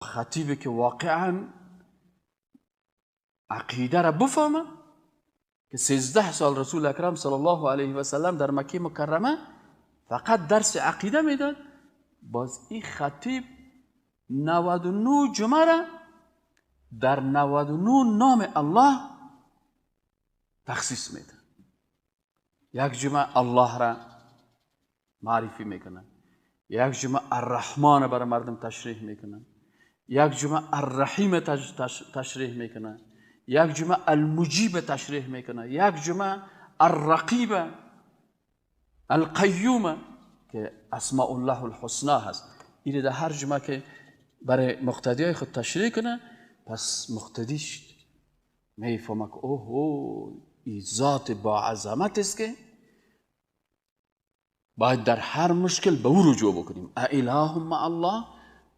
خطیبی که واقعا عقیده را بفهمه که 13 سال رسول اکرم صلی الله علیه و سلم در مکه مکرمه فقط درس عقیده میداد، باز این خطیب 99 جمعه را در 99 نام الله تخصیص میده. یک جمعه الله را معرفی میکنه، یک جمعه الرحمن برای مردم تشریح میکنه، یک جمعه الرحیم تشریح میکنه، یک جمعه المجیب تشریح میکنه، یک جمعه الرقیب القیوم که اسماء الله الحسنا هست. این در هر جمعه که برای مقتدی های خود تشریح کنه، پس مقتدیش میفهمه که اوه این ذات با عظمت است که باید در هر مشکل به او رجوع بکنیم. اله مع الله،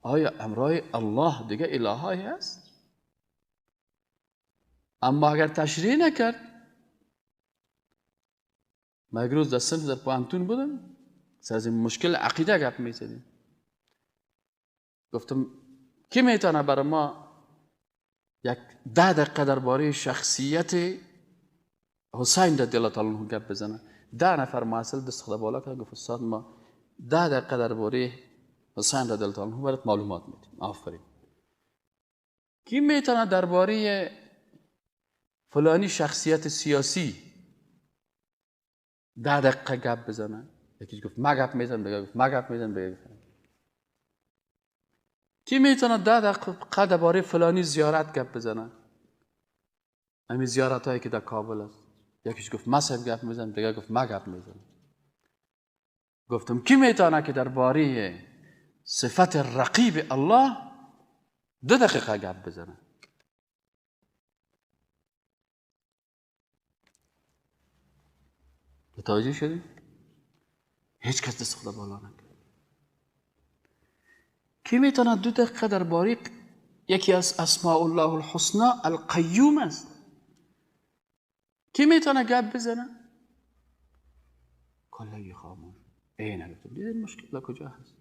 آیا امرای الله دیگه الهایی هست؟ اما اگر تشریح نکرد، ما یک روز در صنف در پوهنتون بودم، سر از این مشکل عقیده گپ میزدیم. گفتم کی میتونه برای ما یک 10 دقیقه درباره شخصیت حسین رضی الله تعالی عنه گپ بزنه؟ 10 نفر محصل دست خود بالا کرد، گفت استاد ما 10 دقیقه درباره حسین رضی الله تعالی عنه برات معلومات میدیم. آفرین. کی میتونه درباره فلانی شخصیت سیاسی 10 دقیقه گپ بزنه؟ یکی گفت ما گپ میزنم، دیگه گفت ما گپ میزنم، دیگه گفت. کی میتونه 10 دقیقه درباره فلانی زیارت گپ بزنه؟ همین زیارت هایی که در کابل است. یکیش گفت ما صاحب گپ میزنم، دیگه گفت ما گپ میزنم. گفتم کی میتونه که درباره صفت رقیب الله 2 دقیقه گپ بزنه؟ متوجه شدی؟ هیچ کس دست خدا بالا نکرد. کی میتونه 2 دقیقه درباره یکی از اسماء الله الحسنا القیوم است؟ کی میتونه گپ بزنه؟ کلگی خاموش. ای نگفتم دیدین مشکل کجا هست؟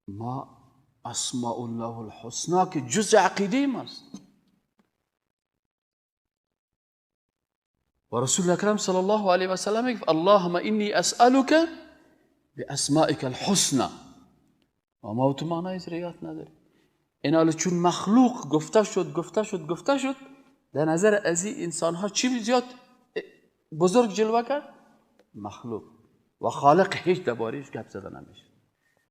ما اسماء الله الحسنا که جزء عقیده ماست و رسول اکرم صلی الله علیه و سلم میگفت اللهم انی اسألک باسمائک الحسنا. و ما تو معنای زریات نداریم. این حالا چون مخلوق گفته شد گفته شد گفته شد، در نظر از این انسان ها چی زیاد بزرگ جلوه کرد؟ مخلوق. و خالق هیچ درباره‌اش گپ زده نمیشه.